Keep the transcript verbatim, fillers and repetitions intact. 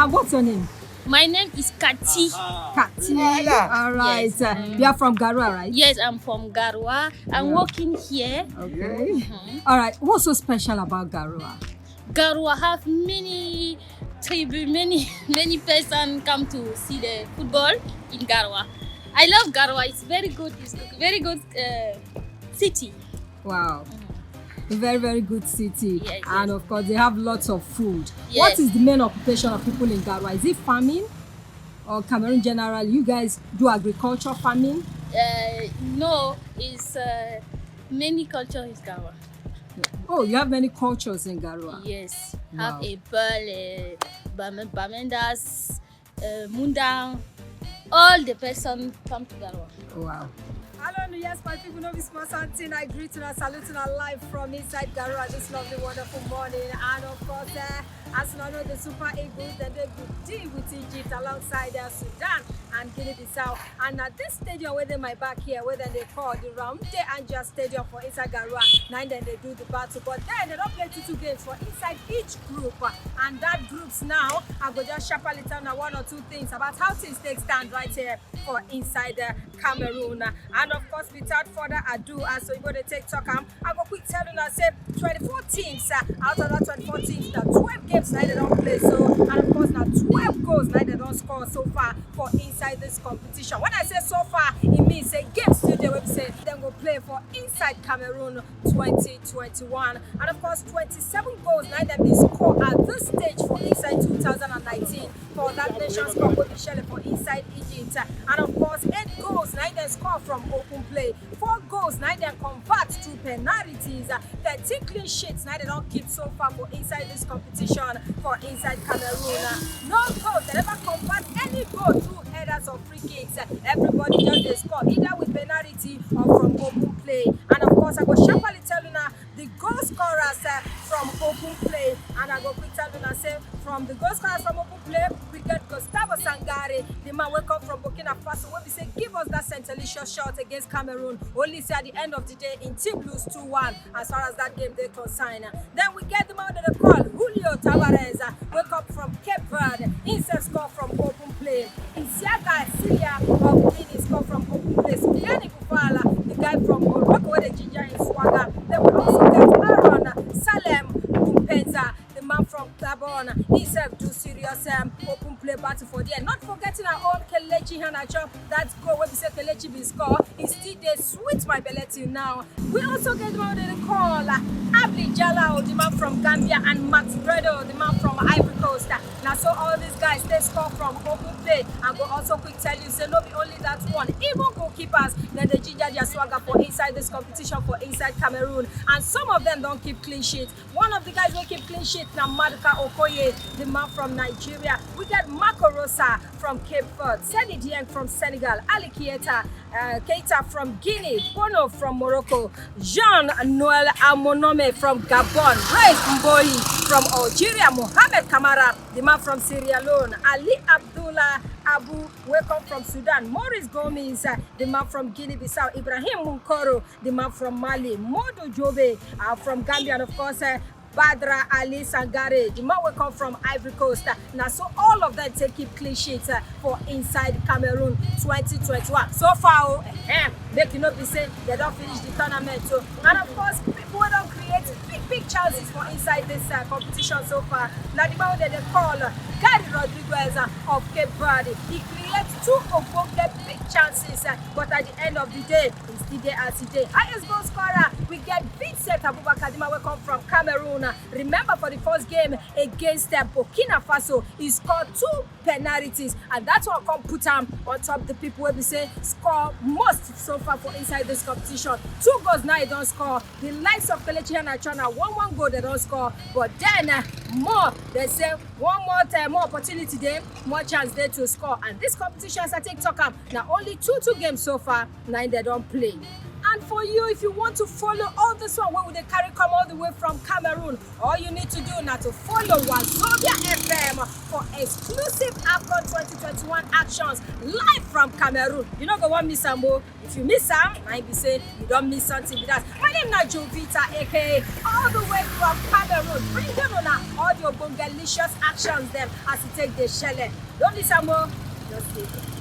And what's your name? My name is Kati. Kati. All right. Yes, Uh, um, you are from Garua, right? Yes, I'm from Garua. I'm Yeah. working here. Okay. All right. What's so special about Garua? Garua have many tribe, many many person come to see the football in Garua. I love Garua. It's very good. It's very good uh, city. Wow. Very, very good city. Yes, And yes. Of course, they have lots of food. Yes. What is the main occupation of people in Garua? Is it farming or Cameroon general? You guys do agriculture, farming? Uh, no, it's uh, many culture is Garua. Oh, you have many cultures in Garua. Yes, Wow. Have a pearl, uh, Bam- Bamendas, uh, Mundang. All the person come to Garua. Wow. Hello, yes, my people, no be small something. I greet you and salute you live from inside Garua this lovely, wonderful morning. And of course, uh, as you know, the Super Eagles, they do good deal with Egypt alongside uh, Sudan and Guinea-Bissau. And at this stadium where they my back here, where they call the Ramde Anja Stadium for inside Garua, now then they do the battle. But then they don't play two, two games for inside each group. And that groups now, I go just sharply tell now one or two things about how things take stand right here for inside uh, Cameroon. And of course, without further ado, as we go to take talk, um, I go quick tell you now say twenty-four teams uh, out of that twenty-four teams, now twelve games now they don't play. So, and of course, now twelve goals now they don't score so far for inside this competition. When I say so far, it means say games still they will say then go play for inside Cameroon twenty twenty-one. And of course, twenty-seven goals now them be score at this stage for inside two thousand nineteen for that Nations Cup with Michelle for inside Egypt. And of course, eight goals now they score from open play. Four goals now they convert to penalties. Uh, thirteen clean sheets now they don't keep so far for inside this competition for inside Cameroon. Uh, no goal, they never convert any goal through headers or free kicks. Uh, everybody just they score either with penalty or from open play. And of course, I go sharply tell you now the goal scorers uh, from open play. And I go quick tell you now say from the goal scorers from open play, we get Gustavo Sangare, the man wake up from Burkina Faso. When we say give us that Saint Alicia shot against Cameroon. Only say at the end of the day, in team lose two one as far as that game they concern. Then we get the man that they call Julio Tavares, uh, wake up from Cape Verde, inside score from open play. Isiaka Silia of Guinea score from open play. Spiani Bufala, the guy from Morocco, where the ginger in swagger. Then we also get Aaron Salem Kumpenza, the man from Gabon. He himself do serious um, open play battle for there. Not forgetting our own Kelechi Iheanacho. That goal where we say Kelechi be score. He still they sweet my belly till now. We also get one of the call uh, Abli Jalao, the man from Gambia, and Max Bredo, the man from Ivory Coast. Uh, now so all these guys they score from open play. I go also quick tell you say no be only that one. Even goalkeepers then they ginger their swagger for inside this competition for inside Cameroon, and some of them don't keep clean sheet. One of the guys who keep clean sheet now Maduka Okoye, the man from Nigeria. We get Marco Rosa from Cape Verde, Seni Dieng from Senegal, Ali Kieta, uh, Keita from Guinea, Bono from Morocco, Jean Noel Amonome from Gabon, Ray Mboyi from Algeria, Mohamed Kamara, the man from Sierra Leone, Ali Abdullah Abu, wake up from Sudan, Maurice Gomes, uh, the man from Guinea-Bissau, Ibrahim Munkoro, the man from Mali, Modu Jobe uh, from Gambia, and of course, uh, Badra Ali Sangare, the man will come from Ivory Coast. Uh, now, so all of them take keep clean sheet uh, for inside Cameroon twenty twenty-one. So far, oh, eh, make you not be say they don't finish the tournament. So, and of course, people don't create big, big chances for inside this uh, competition so far. Now, the man that they call uh, Gary Rodriguez uh, of Cape Verde, he creates two of big chances, uh, but at the end of the day, he still there as he day. Highest goal scorer, we get Vincent Abubakar, the man will come from Cameroon. Uh, remember for the first game against uh, Burkina Faso, he scored two penalties, and that's what come put him on top the people where we say score most so far for inside this competition. Two goals now he don't score. The likes of Kelechi Iheanacho, one one goal they don't score, but then uh, more they say one more time, more opportunity there, more chance there to score. And this competition, as I take talk up, now only two two games so far, now they don't play. And for you, if you want to follow all this one where they carry come all the way from Cameroon, all you need to do now to follow Wazobia F M for exclusive AFCON twenty twenty-one actions live from Cameroon. You know, go one miss and more. If you miss am, I be say you don't miss something with that. My name na Jovita, aka all the way from Cameroon, bringing una all the ogbongelicious actions dem as e take dey shele. Don't miss am o. Just stay there.